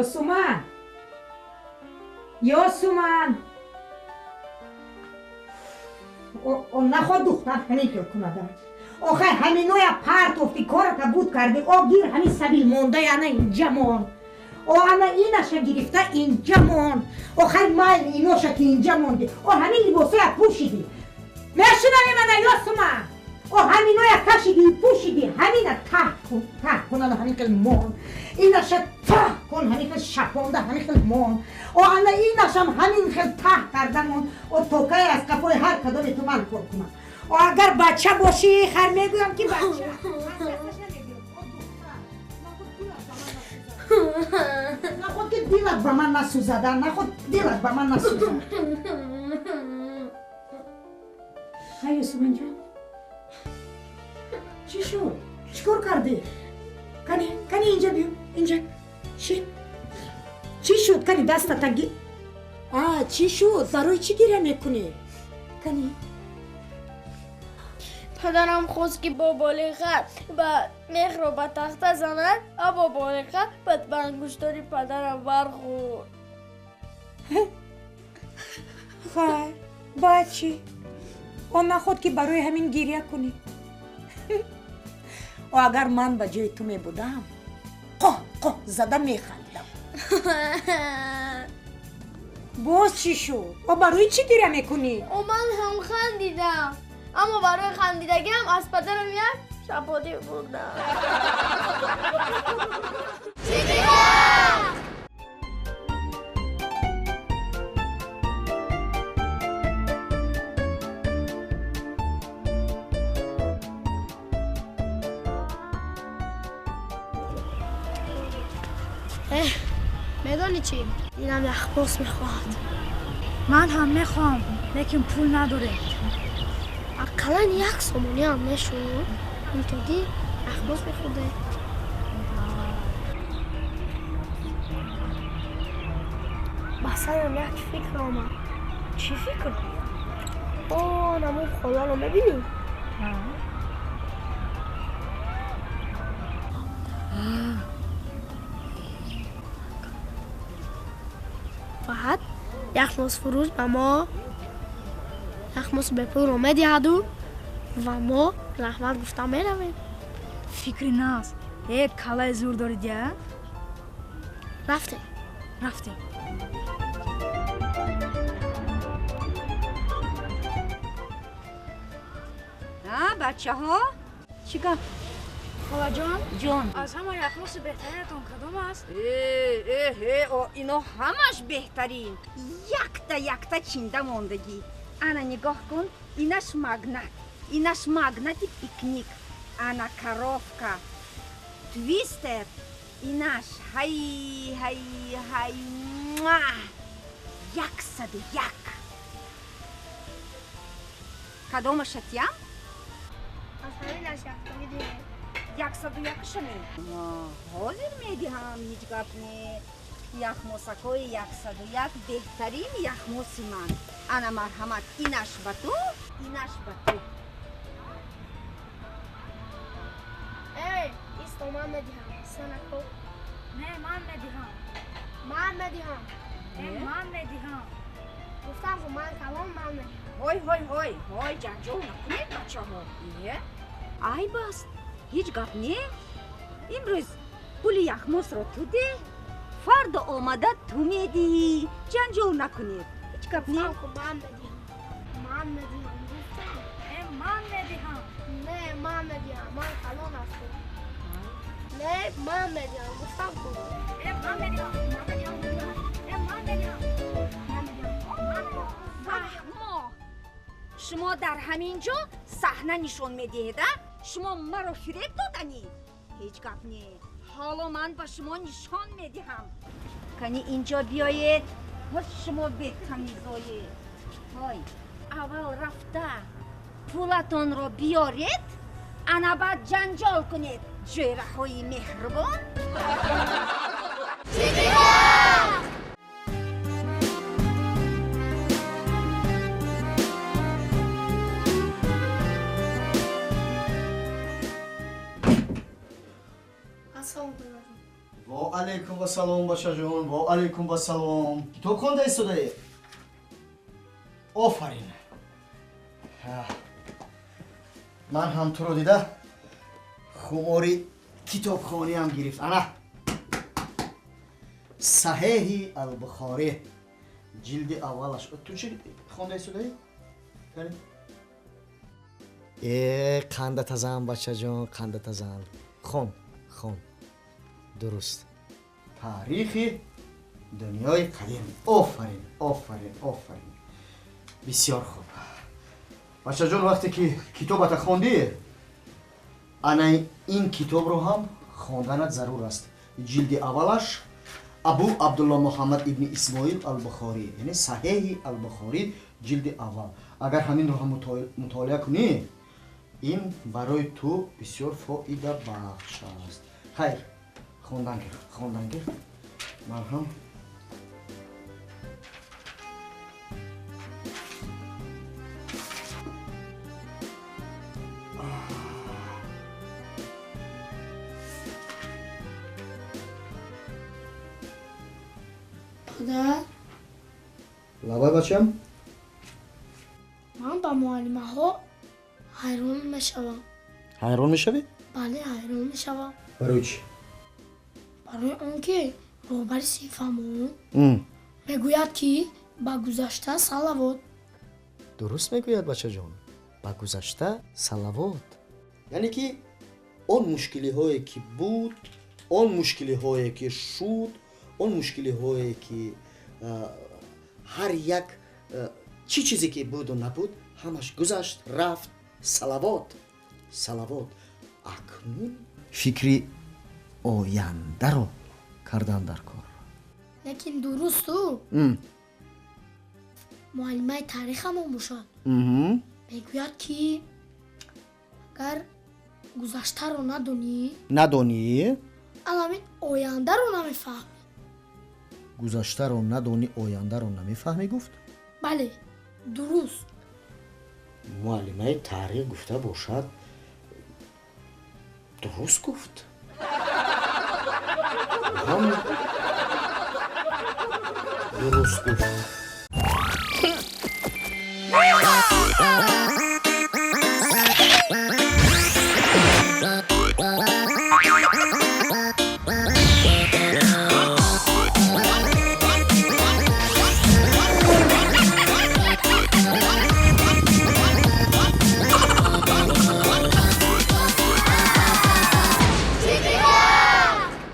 Ёсуман, Ёсуман, наход духтар ҳамин хел кунада. Охай ҳаминоя партофти, кората буд кардӣ. О гир, ҳамин сабил мондаи ана инҷа мон. О ана инаша гирифта инҷа мон. Охай майл иноша ки инҷа монди. О ҳамин либосоя пӯшидӣ. Мешунавӣ мана, Ёсуман? О ҳаминоя кашидӣ, пӯшидӣ, ҳамина таҳ кун, таҳ кун, ана ҳамин хел мон. Инаша таҳ кун, ҳамин хел шапонда, ҳамин хел мон. О ана инашам ҳамин хел таҳ карда мон. О токае аз қафои ҳар кадоме ту ман кор кунам. О агар бача бошӣ, хар мегӯям ки бача. Наход ки дилат ба ман насӯзада, наход дилат ба ман насӯзад. Ҳай, Ёсуманҷон, чӣ шуд? Чӣ кор кардӣ? Кани, кани, инҷа биё, инҷа шин. Чӣ шуд? Кани, дастата ги. А чӣ шуд? Барои чӣ гиря мекунӣ? Кани. Падарам хост, ки бо болиға ба мехро ба тахта занад, аммо болиға ба ангуштори падарам бархӯрд. Хай, баъд чӣ? Он наход ки барои ҳамин гиря кунӣ. О агар ман ба ҷои ту мебудам, қоҳ қоҳ зада механдидам. Боз чӣ шуд? О барои чӣ гиря мекунӣ? О ман ҳам хандидам, аммо барои хандидагиам аз падарам як шапотӣ бурдам. Медонӣ чӣ? Дилам яхбос мехоҳад. Ман ҳам мехоҳам, лекин пул надорем. Ақаллан 1 сомонӣ ҳам мешуд, интоди яхбос мехӯрдем. Ба сарам як фикр омад. Чӣ фикр? Он ҳамон холаро мебинӣ? Баъд яхмосфурӯш ба мо яхмоси бепулро медиҳаду ва мо раҳмат гуфта меравем. Фикри нағз. Э, каллаи зур дорид, я? Рафтем. Рафтем. Бачаҳо, чӣ гап? Холаҷон. Ҷон. Аз ҳама яхмоси беҳтаринатон кадом аст? Э, ино ҳамаш беҳтарин, якта якта чинда мондагӣ. Ана нигоҳ кун, инаш магнат, инаш магнати пикник, ана коровка, твистер, инаш ҳай ҳай ҳай, 101. Кадомаша тиям? Аз ҳаминаш якта бидиҳем. 101-шаме? Ҳозир медиҳам, ҳеҷ гап не. Яхмосакҳои 101 беҳтарин яхмоси ман. Ана марҳамат, инаш ба ту, инаш ба ту. Эй, исто, ман медиҳам, санако. Не, ман медиҳам. Ман медиҳам. Э, ман медиҳам. Гуфтам, ку ман калон, ман медиҳам. Ҳой, ҳой, ҳой, ҳой, ҷанҷол накунед, бачаҳо. Е, айб аст, ҳеҷ гап не. Имрӯз пули яхмосро ту деҳ, фардо омада ту медиҳӣ. Ҷанҷол накунед, ҳеҷ гап не. Гуфтам, ку ман медиҳам. Ман медиҳам, гуфтам. Э, ман медиҳам. Не, ман медиҳам, ман калон ҳастам. Не, ман медиҳам, гуфтам ку. Э, ман медиҳам. Ман медиҳам. Э, ман медиҳам. Ман медиҳам. Ман медиҳам. Шумо дар ҳамин ҷо саҳна нишон медиҳед, а? Шумо маро фиреб доданӣ? Ҳеҷ гап не. Ҳоло ман ба шумо нишон медиҳам. Кани инҷо биёед. Ҳоз шумо бетамизоед. Ҳой, аввал рафта пулатонро биёред, ана баъд ҷанҷол кунед. Ҷӯраҳои меҳрубон. Ассалому алайкум. Ва алайкум вассалом, бачаҷон, ва алайкум вассалом. Китоб хонда истодаӣ? Офарин. Ман ҳам туро дида хумори китобхониам гирифт. Ана Саҳеҳи Албухорӣ, ҷилди аввалаш. Ту чӣ хонда истодаӣ? Э, қандатазан, бачаҷон, қандатазан. Хон, хон. Дуруст. Таърихи дунёи қадим. Офарин, офарин, офарин. Бисёр хуб. Бачаҷон, вақте ки китобата хондӣ, ана ин китобро ҳам хонданат зарур аст. Ҷилди аввалаш Абу Абдулло Муҳаммад ибни Исмоил Албухорӣ, яъне Саҳеҳи Албухорӣ, ҷилди аввал. Агар ҳаминро ҳам мутолиа кунӣ, ин барои ту бисёр фоидабахш аст. Хайр, хондан гир, хондан гир. Ман ҳам Падар, лабай бачам. Ман ба муаллимаҳо ҳайрон мешавам. Ҳайрон мешавӣ? Бале, ҳайрон мешавам. Барои чӣ? Барои он ки роҳбари синфамон мегӯяд, ки ба гузашта салавот. Дуруст мегӯяд, бачаҷон, ба гузашта салавот. Яъне ки он мушкилиҳое ки буд, он мушкилиҳое ки шуд, он мушкилиҳое ки ҳар як чӣ чизе ки буду набуд, ҳамаш гузашт, рафт. Салавот, салавот. Акнун фикри ояндаро кардан дар кор. Лекин дурусту муаллимаи таърихамон бошад, мегӯяд, ки агар гузаштаро надонӣ, надонӣ, аламин ояндаро намефаҳмӣ. Гузаштаро надонӣ, ояндаро намефаҳмӣ, гуфт? Бале, дуруст. Муаллимаи таърих гуфта бошад, дуруст гуфт. Ҳам дуруст гуфт.